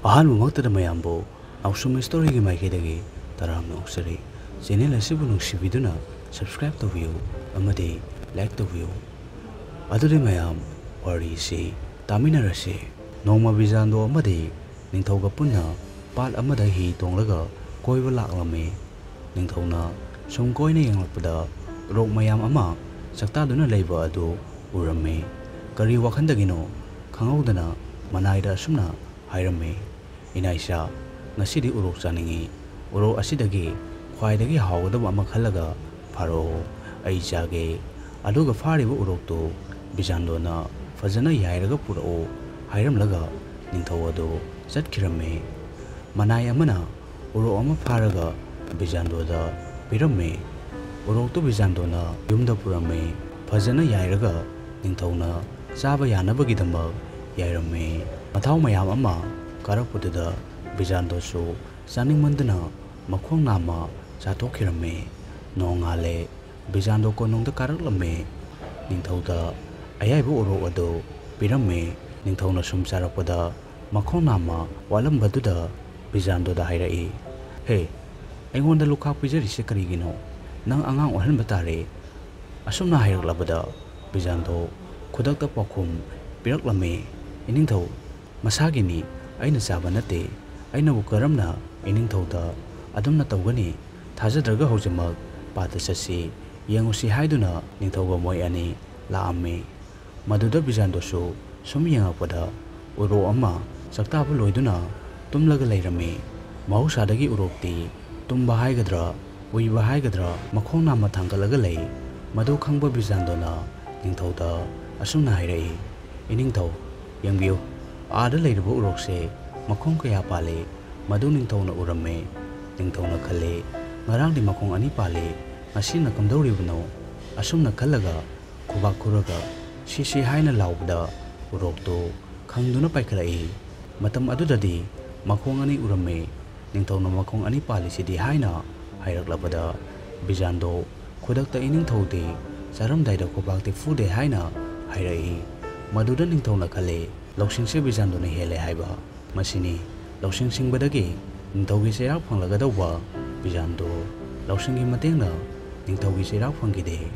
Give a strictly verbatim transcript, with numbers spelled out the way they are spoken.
ꯑꯍꯥꯟꯕꯃꯛꯇꯗ ꯃꯌꯥꯝꯕꯨ ꯅꯥꯎꯁꯨꯝ ꯁ꯭ꯇꯣꯔꯤꯒꯤ ꯃꯥꯏꯀꯩꯗꯒꯤ ꯇꯔꯥꯝꯅ ꯑꯣꯛꯆꯔꯤ꯫ ꯆꯦꯅꯦꯜ ꯑꯁꯤꯕꯨ ꯅꯨꯡꯁꯤꯕꯤꯗꯨꯅ ꯁꯕꯁꯀ꯭ꯔꯥꯏꯕ ꯇꯧꯕꯤꯌꯨ ꯑꯃꯗꯤ ꯂꯥꯏꯛ ꯇꯧꯕꯤꯌꯨ꯫ ꯑꯗꯨꯗꯤ ꯃꯌꯥꯝ, ꯋꯥꯔꯤꯁꯤ ꯇꯥꯃꯤꯟꯅꯔꯁꯤ꯫ ꯅꯣꯡꯃ ꯕꯤꯖꯥꯟꯗꯣ ꯑꯃꯗꯤ ꯅꯤꯡꯊꯧꯒ ꯄꯨꯟꯅ ꯄꯥꯠ ꯑꯃꯗ ꯍꯤ ꯇꯣꯡꯂꯒ ꯀꯣꯏꯕ ꯂꯥꯛꯂꯝꯃꯤ꯫ ꯅꯤꯡꯊꯧꯅ ꯁꯨꯝ ꯀꯣꯏꯅ ꯌꯦꯡꯂꯛꯄꯗ ꯎꯔꯣꯛ ꯃꯌꯥꯝ ꯑꯃ ꯆꯥꯛꯇꯥꯗꯨꯅ ꯂꯩꯕ ꯑꯗꯨ ꯎꯔꯝꯃꯤ꯫ ꯀꯔꯤ ꯋꯥꯈꯜꯗꯒꯤꯅꯣ ꯈꯪꯍꯧꯗꯅ ꯃꯅꯥꯏꯗ ꯑꯁꯨꯝꯅ ꯍꯥꯏꯔꯝꯃꯤ, "ꯏꯅꯥꯏꯁꯥ, ꯉꯁꯤꯗꯤ ꯎꯔꯣꯛ ꯆꯥꯅꯤꯡꯏ꯫ ꯎꯔꯣꯛ ꯑꯁꯤꯗꯒꯤ ꯈ꯭ꯋꯥꯏꯗꯒꯤ ꯍꯥꯎꯒꯗꯕ ꯑꯃ ꯈꯜꯂꯒ ꯐꯥꯔꯛꯑꯣ, ꯑꯩ ꯆꯥꯒꯦ꯫" ꯑꯗꯨꯒ ꯐꯥꯔꯤꯕ ꯎꯔꯣꯛꯇꯨ ꯕꯤꯖꯥꯟꯗꯣꯅ ꯐꯖꯅ ꯌꯥꯏꯔꯒ ꯄꯨꯔꯛꯎ ꯍꯥꯏꯔꯝꯂꯒ ꯅꯤꯡꯊꯧ ꯑꯗꯨ ꯆꯠꯈꯤꯔꯝꯃꯤ꯫ ꯃꯅꯥꯏ ꯑꯃꯅ ꯎꯔꯣꯛ ꯑꯃ ꯐꯥꯔꯒ ꯕꯤꯖꯥꯟꯗꯣꯗ ꯄꯤꯔꯝꯃꯤ꯫ ꯎꯔꯣꯛꯇꯨ ꯕꯤꯖꯥꯟꯗꯣꯅ ꯌꯨꯝꯗ ꯄꯨꯔꯝꯃꯤ꯫ ꯐꯖꯅ ꯌꯥꯏꯔꯒ ꯅꯤꯡꯊꯧꯅ ꯆꯥꯕ ꯌꯥꯅꯕꯒꯤꯗꯃꯛ ꯌꯥꯏꯔꯝꯃꯤ꯫ ꯃꯊꯥꯎ ꯃꯌꯥꯝ ꯑꯃ ꯀꯥꯔꯛꯄꯗꯨꯗ ꯕꯤꯖꯥꯟꯗꯣꯁꯨ ꯆꯥꯅꯤꯡꯃꯟꯗꯨꯅ ꯃꯈꯣꯡ ꯅꯥꯝꯃ ꯆꯥꯊꯣꯛꯈꯤꯔꯝꯃꯤ꯫ ꯅꯣꯡꯉꯥꯜꯂꯦ꯫ ꯕꯤꯖꯥꯟꯗꯣ ꯀꯣꯅꯨꯡꯗ ꯀꯥꯔꯛꯂꯝꯃꯤ꯫ ꯅꯤꯡꯊꯧꯗ ꯑꯌꯥꯏꯕ ꯎꯔꯣꯛ ꯑꯗꯨ ꯄꯤꯔꯝꯃꯤ꯫ ꯅꯤꯡꯊꯧꯅ ꯁꯨꯝ ꯆꯥꯔꯛꯄꯗ ꯃꯈꯣꯡ ꯅꯥꯝꯃ ꯋꯥꯠꯂꯝꯕꯗꯨꯗ ꯕꯤꯖꯥꯟꯗꯣꯗ ꯍꯥꯏꯔꯛꯏ, "ꯍꯦ, ꯑꯩꯉꯣꯟꯗ ꯂꯨꯈꯥꯛ ꯄꯤꯖꯔꯤꯁꯦ ꯀꯔꯤꯒꯤꯅꯣ? ꯅꯪ ꯑꯉꯥꯡ ꯑꯣꯏꯍꯟꯕ ꯇꯥꯔꯦ꯫" ꯑꯁꯨꯝꯅ ꯍꯥꯏꯔꯛꯂꯕꯗ ꯕꯤꯖꯥꯟꯗꯣ ꯈꯨꯗꯛꯇ ꯄꯥꯎꯈꯨꯝ ꯄꯤꯔꯛꯂꯝꯃꯤ, "ꯏꯅꯤꯡꯊꯧ, ꯃꯁꯥꯒꯤꯅꯤ, ꯑꯩꯅ ꯆꯥꯕ ꯅꯠꯇꯦ꯫ ꯑꯩꯅꯕꯨ ꯀꯔꯝꯅ ꯏꯅꯤꯡꯊꯧꯗ ꯑꯗꯨꯝꯅ ꯇꯧꯒꯅꯤ? ꯊꯥꯖꯗ꯭ꯔꯒ ꯍꯧꯖꯤꯛꯃꯛ ꯄꯥꯠꯇ ꯆꯠꯁꯤ, ꯌꯦꯡꯉꯨꯁꯤ" ꯍꯥꯏꯗꯨꯅ ꯅꯤꯡꯊꯧꯒ ꯃꯣꯏ ꯑꯅꯤ ꯂꯥꯛꯑꯝꯃꯤ꯫ ꯃꯗꯨꯗ ꯕꯤꯖꯥꯟꯗꯣꯁꯨ ꯁꯨꯝ ꯌꯦꯡꯉꯛꯄꯗ ꯎꯔꯣꯛ ꯑꯃ ꯆꯥꯛꯇꯥꯕ ꯂꯣꯏꯗꯨꯅ ꯇꯨꯝꯂꯒ ꯂꯩꯔꯝꯃꯤ꯫ ꯃꯍꯧꯁꯥꯗꯒꯤ ꯎꯔꯣꯛꯇꯤ ꯇꯨꯝꯕ ꯍꯥꯏꯒꯗ꯭ꯔꯥ, ꯎꯏꯕ ꯍꯥꯏꯒꯗ꯭ꯔꯥ, ꯃꯈꯣꯡ ꯅꯥꯝꯃ ꯊꯥꯡꯒꯠꯂꯒ ꯂꯩ꯫ ꯃꯗꯨ ꯈꯪꯕ ꯕꯤꯖꯥꯟꯗꯣꯅ ꯅꯤꯡꯊꯧꯗ ꯑꯁꯨꯝꯅ ꯍꯥꯏꯔꯛꯏ, "ꯏꯅꯤꯡꯊꯧ, ꯌꯦꯡꯕꯤꯌꯨ, ꯑꯥꯗ ꯂꯩꯔꯤꯕ ꯎꯔꯣꯛꯁꯦ ꯃꯈꯣꯡ ꯀꯌꯥ ꯄꯥꯜꯂꯤ?" ꯃꯗꯨ ꯅꯤꯡꯊꯧꯅ ꯎꯔꯝꯃꯤ꯫ ꯅꯤꯡꯊꯧꯅ ꯈꯜꯂꯤ, "ꯉꯔꯥꯡꯗꯤ ꯃꯈꯣꯡ ꯑꯅꯤ ꯄꯥꯜꯂꯤ, ꯉꯁꯤꯅ ꯀꯝꯗꯧꯔꯤꯕꯅꯣ?" ꯑꯁꯨꯝꯅ ꯈꯜꯂꯒ ꯈꯨꯕꯥꯛ ꯈꯨꯔꯒ "ꯁꯤ ꯁꯤ" ꯍꯥꯏꯅ ꯂꯥꯎꯕꯗ ꯎꯔꯣꯛꯇꯨ ꯈꯪꯗꯨꯅ ꯄꯥꯏꯈꯠꯂꯛꯏ꯫ ꯃꯇꯝ ꯑꯗꯨꯗꯗꯤ ꯃꯈꯣꯡ ꯑꯅꯤ ꯎꯔꯝꯃꯤ꯫ ꯅꯤꯡꯊꯧꯅ "ꯃꯈꯣꯡ ꯑꯅꯤ ꯄꯥꯜꯂꯤꯁꯤꯗꯤ" ꯍꯥꯏꯅ ꯍꯥꯏꯔꯛꯂꯕꯗ ꯕꯤꯖꯥꯟꯗꯣ ꯈꯨꯗꯛꯇ "ꯏꯅꯤꯡꯊꯧꯗꯤ ꯆꯥꯔꯝꯗꯥꯏꯗ ꯈꯨꯕꯥꯛꯇꯤ ꯐꯨꯗꯦ" ꯍꯥꯏꯅ ꯍꯥꯏꯔꯛꯏ꯫ ꯃꯗꯨꯗ ꯅꯤꯡꯊꯧꯅ ꯈꯜꯂꯤ, "ꯂꯧꯁꯤꯡꯁꯦ ꯕꯤꯖꯥꯟꯗꯣꯅ ꯍꯦꯜꯂꯦ ꯍꯥꯏꯕ꯫ ꯃꯁꯤꯅꯤ ꯂꯧꯁꯤꯡ ꯁꯤꯡꯕꯗꯒꯤ ꯅꯤꯡꯊꯧꯒꯤ ꯆꯩꯔꯥꯛ ꯐꯪꯂꯒꯗꯧꯕ ꯕꯤꯖꯥꯟꯗꯣ ꯂꯧꯁꯤꯡꯒꯤ ꯃꯇꯦꯡꯅ ꯅꯤꯡꯊꯧꯒꯤ ꯆꯩꯔꯥꯛ ꯐꯪꯈꯤꯗꯦ꯫